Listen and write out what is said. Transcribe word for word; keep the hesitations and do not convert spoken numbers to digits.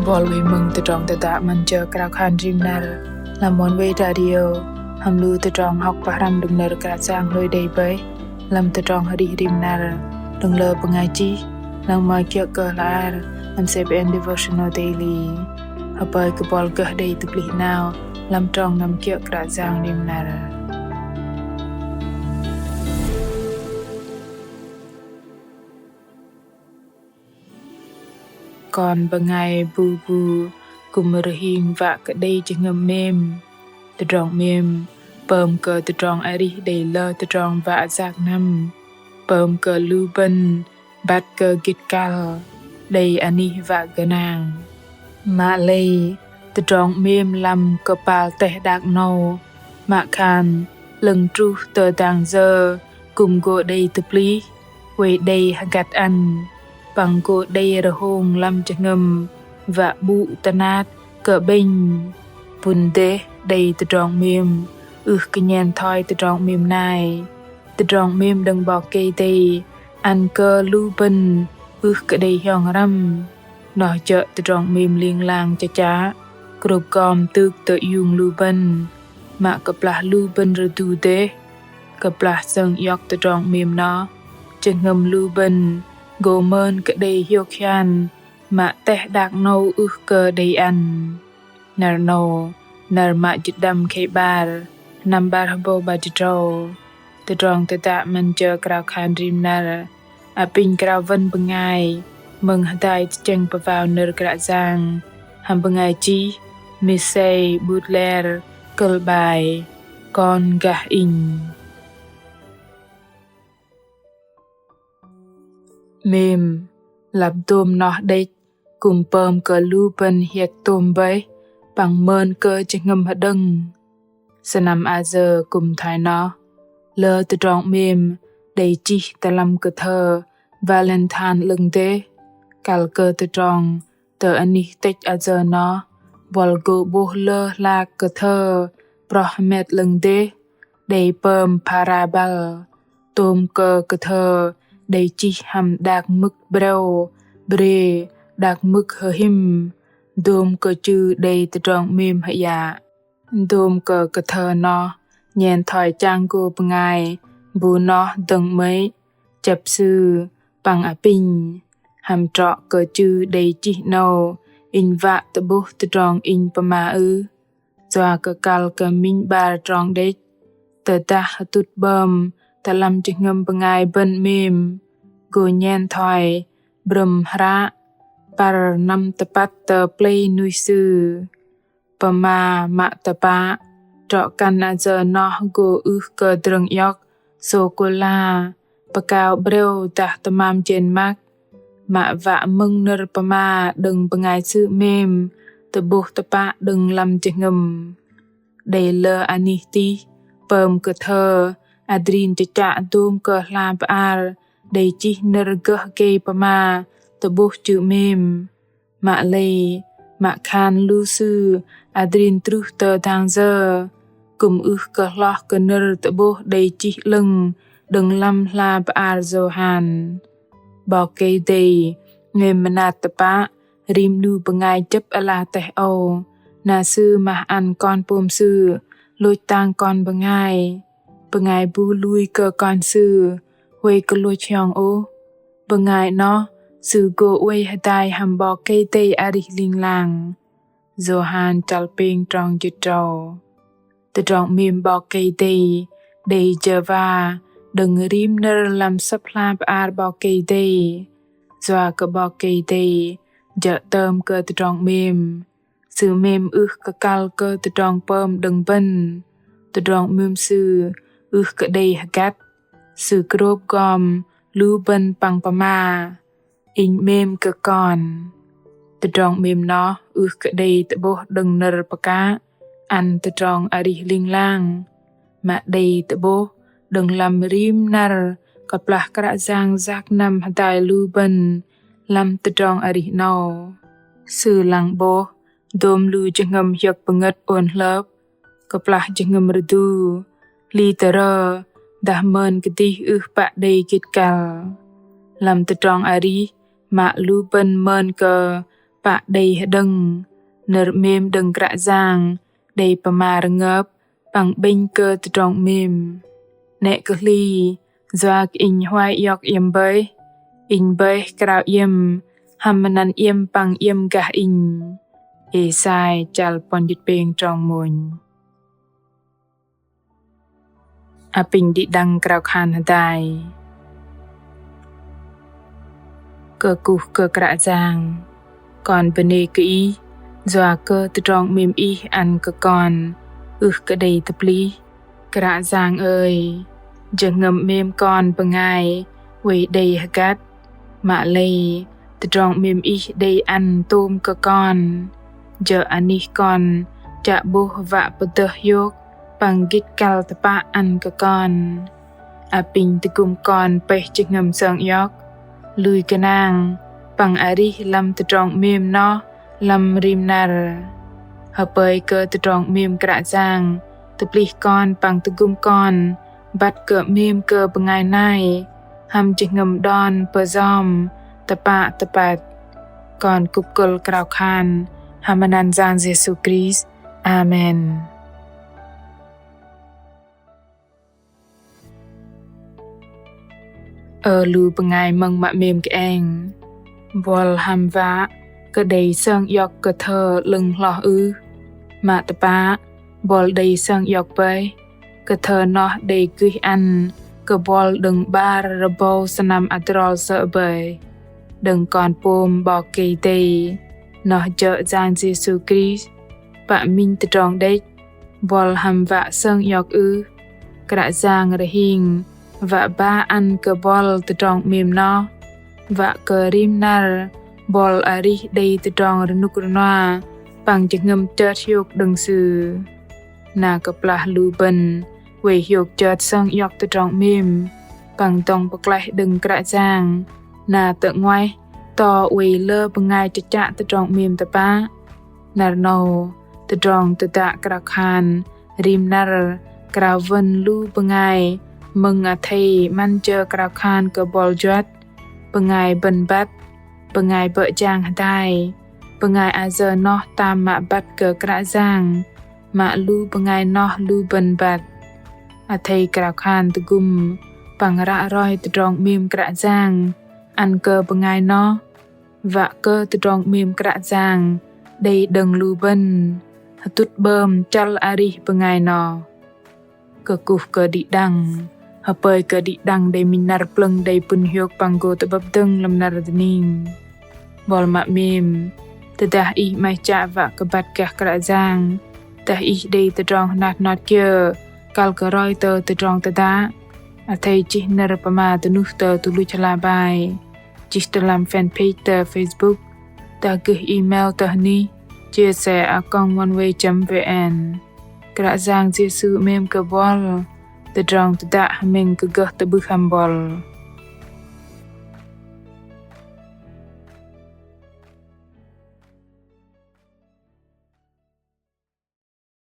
Bol wei mơ̆ng tơdrong tơdă 'Măn Jơ Krao Khan Rim Năr lăm Oneway Radio hăm lu tơdrong hŏk pơhrăm đơ̆ng nơ̆r Kră Yang hlôi đei bơih lăm tơdrong arih rim năr đơ̆ng lơ bơngai chih, lăng mă kiơ̆ kơ hla bơar lăm C B N Devotional Daily. Hơpơi kơ bol gơh đei tơplih 'nao lăm trong năm kiơ̆ Kră Yang rim năr. Kon bơngai bu bu kư̆m rơhing wă kơ đei jơhngơ̆m 'mêm. Tơdrong 'mêm pơm kơ tơdrong arih đei lơ tơdrong wă yak năm, pơm kơ lu bơ̆n băt kơ gĭt kăl đei anih wă gơnang. Mă lei tơdrong 'mêm lăm kơpal teh đak 'nâu mă khan 'lơ̆ng truh tơ dang yơ kư̆m gô đei tơplih, oei đei hơgăt ăn, păng gô đei rơhông lăm jơhngơ̆m wă 'bŭ tơnat kơ 'bĕnh. Pŭn dêh đei tơdrong 'mêm ưh kơ nhen thoi tơdrong 'mêm nai. Tơdrong 'mêm đơ̆ng 'Bok Kei-Dei ăn kơ lu bơ̆n ưh kơ đei hiong răm. Noh jơ̆ tơdrong 'mêm ling lang chă chă, krôp gom tŭk tơ iung lu bơ̆n. Mă kơplah lu bơ̆n rơdu dêh, kơplah sơng iŏk tơdrong 'mêm noh, jơhngơ̆m lu bơ̆n gô mơn kơ đei hiôk hian mă teh đak 'nâu ưh kơ đei ăn. Năr 'nâu, năr mă jĭt đăm khei 'bar, sơnăm 'bar hơbâu 'bar jĭt tơdrâu. Tơdrong tơdă 'Măn Jơ Krao Khan Rim Năr apinh krao wơ̆n bơngai mơ̆ng hơdai tơchĕng pơwao nơ̆r Kră Yang hăm bơngai chih Macy Butler, kơ̆l 'bai Kon gah inh. 'Mêm lăp dôm noh đĕch kư̆m pơm kơ lu bơ̆n hiĕk tôm bơih păng mơn kơ jơhngơ̆m hơđơ̆ng. Sơnăm ayơ kư̆m thoi noh, lơ tơdrong 'mêm đei chih tơ lăm kơthơ Valentine 'lơ̆ng dêh, kăl kơ tơdrong tơ anih tĕch ayơ noh, buăl gô 'bôh lơ hla kơthơ proh hơmet 'lơ̆ng dêh, đei pơm parabal, tôm kơ kơthơ đei chih hăm đak mơ̆k breo, bre, đak mơ̆k hơhim, dôm kơ chư đei tơdrong 'mêm hơyă. Dôm kơ kơthơ noh nhen thoi chang gô bơngai bu noh dơ̆ng 'mơ̆i, chĕp sư păng apinh, hăm trŏ kơ chư đei chih 'nâu, inh wă tơ'bôh tơdrong inh pơma ưh? Yua kơ kăl kơ minh 'bar trong đĕch, tơdah hơtŭt 'bơm tơ lăm jơhngơ̆m bơngai bơ̆n 'mêm, gô nhen thoi brơ̆m hră păr năm tơpăt tơ plei nuih sư. Pơma mă tơpă, trŏ kăn ayơ noh gô ưh kơ drơ̆ng iŏk sôkôla, pơkao breo dah tơmam jên măk, mă wă mơ̆ng nơ̆r pơma đơ̆ng bơngai sư 'mêm tơ'bôh tơpă đơ̆ng lăm jơhngơ̆m. Đei lơ anih tih pơm kơthơ adrin chơchă dôm kơ hla bơar đei chih nơ̆r gơh gei pơma tơ'bôh chư 'mêm. Mă lei, mă khan lu sư adrin truh tơ dang yơ, kư̆m ưh kơ hloh kơ nơ̆r tơ'bôh đei chih 'lơ̆ng đơ̆ng lăm hla bơar Yôhan. 'Bok Kei-Dei 'mêm mơnat tơpă rim 'nu bơngai jơ̆p ala teh âu, na Sư mah ăn Kon pôm Sư lôch tang kon bơngai. Bơngai bu lui kơ Kon Sư, huay kơ lôch hiong ôh. Bơngai noh, sư gô oei hơdai hăm 'Bok Kei-Dei arih ling lang. Yôhan chăl pêng trong jĭt tơdrâu. Tơdrong 'mêm 'Bok Kei-Dei đei jơ wa đơ̆ng rim nơ̆r lăm Sơ̆p hla bơar 'Bok Kei-Dei. Yua kơ 'Bok Kei-Dei jơ̆ tơm kơ tơdrong 'mêm. Sư 'mêm ưh kơ kăl kơ tơdrong pơm đơ̆ng bơ̆n. Tơdrong 'mêm Sư ưh kơ đei hơgăt. Sư krôp gom lu bơ̆n păng pơma: Inh 'mêm kơ kon. Tơdrong 'mêm noh ưh kơ đei tơ'bôh đơ̆ng nơ̆r pơkă ăn tơdrong arih ling lang, mă đei tơ'bôh đơ̆ng lăm rim năr kơplah Kră Yang yak năm hơdai lu bơ̆n lăm tơdrong arih 'nâu. Sư lăng 'bôh dôm lu jơhngơ̆m hiơ̆k pơngơ̆t ôn hlơp, kơplah jơhngơ̆m rơdu, hli tơrơ, dah mơn kơdih ưh pă đei gĭt kăl. Lăm tơdrong arih, mă lu bơ̆n mơn kơ pă đei hơđơ̆ng, nơ̆r 'mêm đơ̆ng Kră Yang đei pơma rơngơp păng 'bĕnh kơ tơdrong 'mêm. 'Nĕ kơ hli, yua kơ inh huay iŏk iĕm bơih, inh bơih krao iĕm hăm măt anăn iĕm păng iĕm gah inh. Êsai chăl puăn jĭt pêng trong mônh. Apinh đĭ đăng krao khan hơdai. Kơkuh kơ Kră Yang, kon bơnê kơ Ih yua kơ tơdrong 'mêm Ih ăn kơ kon ưh kơ đei tơplih. Kră Yang ơi, jơhngơ̆m 'mêm kon bơngai oei đei hơgăt, mă lei tơdrong 'mêm Ih đei ăn tôm kơ kon. Jơ̆ anih kon chă 'bôh wă pơdơh hiôk păng gĭt kăl tơpă ăn kơ kon. Apinh tơgŭm kon pơih jơhngơ̆m sơng iŏk, lui gơnang păng arih lăm tơdrong 'mêm noh lăm rim năr. Hơpơi kơ tơdrong 'mêm Kră Yang tơplih kon păng tơgŭm kon băt kơ 'mêm kơ bơngai nai hăm jơhngơ̆m đon pơjom tơpă tơpăt. Kon kŭp kơ̆l krao khan hăm anăn Yang Yêsu Krist. Amen. Ơ lu bơngai mơ̆ng mă 'mêm kơeng, buăl hăm wă kơ đei sơng iŏk kơ thơ 'lơ̆ng hloh ưh? Mă tơpă, buăl đei sơng iŏk bơih, kơ thơ noh đei gơih ăn kơ buăl đơ̆ng 'bar rơbâu sơnăm adrol sơ̆ bơih. Đơ̆ng Kon pôm 'Bok Kei-Dei, noh jơ̆ Yang Yêsu Krist, pă minh tơdrong đĕch, buăl hăm wă sơng iŏk ưh? Kră Yang rơhing wă ba ăn kơ buăl tơdrong 'mêm noh, wă kơ rim năr buăl arih đei tơdrong rơnŭk rơnua păng jơhngơ̆m chơt hiôk đơ̆ng Sư. Na kơplah lu bơ̆n oei hiôk chơt sơng iŏk tơdrong 'mêm păng dŏng pơklaih đơ̆ng Kră Yang, na tơ'nguaih to oei lơ bơngai chơchă tơdrong 'mêm tơpă. Năr 'nâu, tơdrong tơdă krao khan rim năr krao wơ̆n lu bơngai mơ̆ng athei 'măn jơ krao khan kơ buăl juăt, bơngai bơ̆n băt, bơngai bơ̆ jang hơdai, bơngai ayơ noh tam mă băt kơ Kră Yang, mă lu bơngai noh lu bơ̆n băt. Athei krao khan tơgŭm păng ră roi tơdrong 'mêm Kră Yang ăn kơ bơngai noh, wă kơ tơdrong 'mêm Kră Yang đei đơ̆ng lu bơ̆n, hơtŭt 'bơm chăl arih bơngai noh. Kơkuh kơ đĭ đăng, hơpơi kơ đĭ đăng đei minh năr plơ̆ng đei pŭn hiôk păng gô tơ'bơ̆p dơ̆ng lăm năr dơning. Buăl mă 'mêm, tơdah ih 'maih chă wă kơ băt gah Kră Yang, dah ih đei tơdrong hơnat hơnot kiơ kăl kơ roi tơ tơdrong tơdă, athei chih nơ̆r pơma dơnuh tơ tơluch hla bơar, chih tơ lăm fanpage tơ Facebook, dah gơh email tơ hnih chia sẻ a còng oneway chấm vn. Kră Yang Yêsu 'mêm kơ buăl. Tơdrong tơdă hơmĕng kơ gơh tơ'bưh hăm buăl.